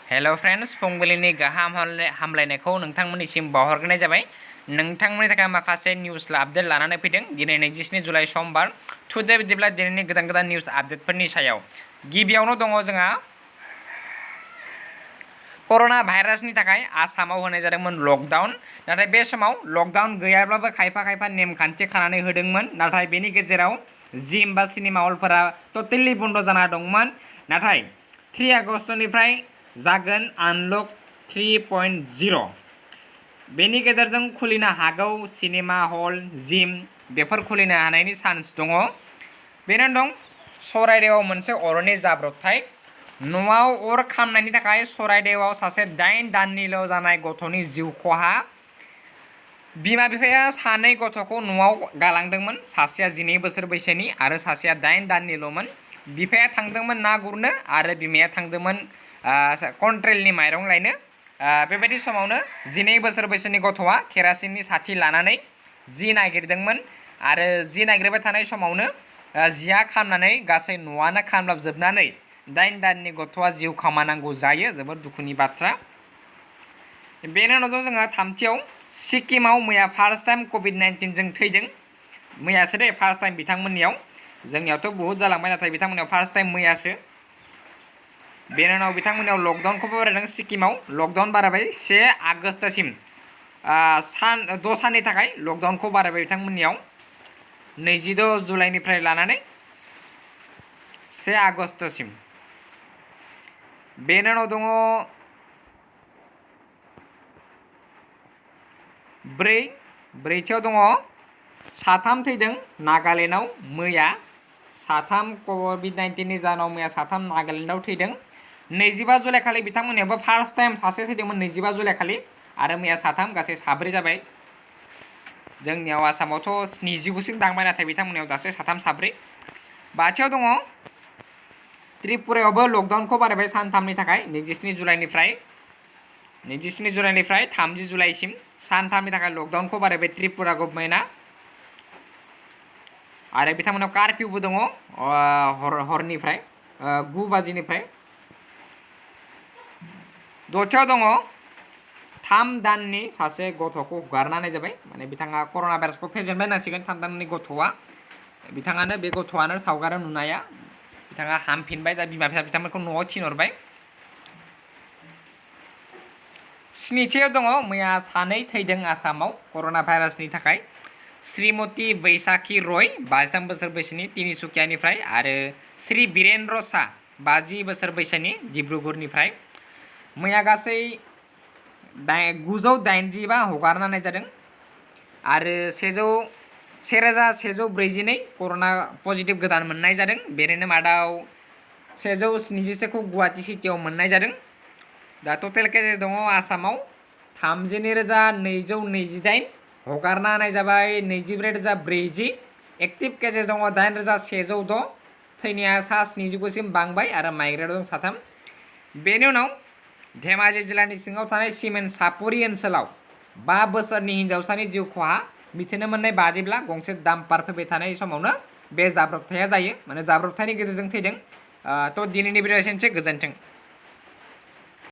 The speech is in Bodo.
हेल' फ्रेंड्स फुंबिलिनि गाहाम हामलायनायखौ नोंथांमोननिसिम बावहरग्रोनाय जाबाय। नोंथांमोननि थाखाय माखासे निउस आपडेट लानानै फैदों दिनै 27 जुलाइ समबार। टुडे बिदिब्ला दिनैनि गोदान निउस आपडेटफोरनि सायाव गिबियावनो दङ जोंहा कर'ना भाइरासनि थाखाय आसामाव होनाय जादोंमोन लकडाउन। नाथाय बे समाव लकडाउन गैयाब्लाबो खायफा नेमखान्थि खानानै होदोंमोन। नाथाय बेनि गेजेराव जिम बा सिनेमा हलफोरा टटेलि बन्द जाना दंमोन। नाथाय 3 आगस्तनिफ्राय जागोन आनलक 3.0। बेनि गेजेरजों खुलिनो हागौ सिनेमा हल, जिम बेफोर खुलिनो हानायनि चान्स दङ। बेनो दं सराइदेवआव मोनसे अरनि जाब्रबथाय। न'आव अर खामनायनि थाखाय सराइदेवआव सासे 8 दाननिल' जानाय गथ'नि जिउ खहा। बिमा बिफाया सानै गथ'खौ न'आव गालांदोंमोन। सासेया 12 बोसोर बैसोनि आरो सासेया 8 दाननिल'मोन। बिफाया थांदोंमोन ना गुरनो आरो बिमाया थांदोंमोन कन्ट्रेलनि माइरं लायनो। बेबायदि समावनो 12 बोसोर बैसोनि गथ'आ केरासिननि साथि लानानै जि नागिरदोंमोन आरो जि नागिरबाय थानाय समावनो जिया खामनानै गासै न'आनो खामलाबजोबनानै 8 दाननि गथ'आ जिउ खोमानांगौ जायो। जोबोद दुखुनि बाथ्रा। बेनि उनाव जोंहा थामथियाव सिक्किमाव मैया फार्स्ट टाइम COVID-19 जों थैदों। मैयासो दे फार्स्ट टाइम बिथांमोननियाव। जोंनियावथ' बहुद जालांबाय, नाथाय बिथांमोननियाव फार्स्ट टाइम मैयासो। बेनि उनाव बिथांमोननियाव लकडाउनखौबो बारायदों। सिक्किमाव लकडाउन बारायबाय 1 आगस्तसिम 6 साननि थाखाय लकडाउनखौ बारायबाय बिथांमोननियाव 26 जुलाइनिफ्राय लानानै 1 आगस्तसिम। बेनि उनाव दङ ब्रैथियाव दङ साथाम थैदों नागालेण्डआव मैया। साथाम COVID-19नि जाहोनाव मैया साथाम नागालेण्डआव थैदों। 25 जुलाइ खालि बिथांमोननियावबो फार्स्ट टाइम सासे थैदोंमोन 25 जुलाइ खालि आरो मैया साथाम, गासै साब्रै जाबाय। जोंनियाव आसामावथ' 29सिम थांबाय, नाथाय बिथांमोननियाव दासो साथाम साब्रै। 5थियाव दङ त्रिपुरायावबो लकडाउनखौ बारायबाय सानथामनि थाखाय 27 जुलाइनिफ्राय 30 जुलाइसिम सानथामनि थाखाय लकडाउनखौ बारायबाय त्रिपुरा गभर्नमेन्टआ। आरो बिथांमोनाव कारफिउबो दङ हरनिफ्राय 9 बाजिनिफ्राय। 6थियाव दङ 3 दाननि सासे गथ'खौ हगारना होनाय जाबाय। माने बिथाङा कर'ना भाइरासखौ फेजेनबाय होननांसिगोन। 3 दाननि गथ'आ बे गथ'आनो सावगाराव नुनाया बिथाङा हामफिनबाय। दा बिमा बिफा बिथांमोनखौ न'आव थिनहरबाय। 7थियाव दङ मैया सानै थैदों आसामाव कर'ना भाइरासनि थाखाय। श्रीमती बैसाखी रय 52 बोसोर बैसोनि तिनिसुकियानिफ्राय आरो श्री बीरेन्द्र शाह 50 बोसोर बैसोनि डिब्रुगड़निफ्राय। मैया गासै 980 हगारना होनाय जादों आरो 1142 कर'ना पजिटिभ गोदान मोननाय जादों। बेनिनो मादाव 171खौ गुवाहाटी सिटियाव मोननाय जादों। दा टटेल केसेस दङ आसामाव 32,228 हगारना होनाय जाबाय 24,040। एक्टिभ केसेस दङ 8,106। थैनाया 79सिम बांबाय आरो माइग्रेट दं 3। बेनि उनाव धेमाजि जिल्लानि सिङाव थानाय सिमेन्ट सापुरि ओनसोलाव 5 बोसोरनि हिनजावसानि जिउ खहा। मिथिनो मोननाय बादिब्ला गंसे डाम्पार फैबाय थानाय समावनो बे जाब्रबथाया जायो। माने जाब्रबथायनि गेजेरजों थैदों। थ' दिनैनि भिडिअ एसेनोसै, गोजोन्थों।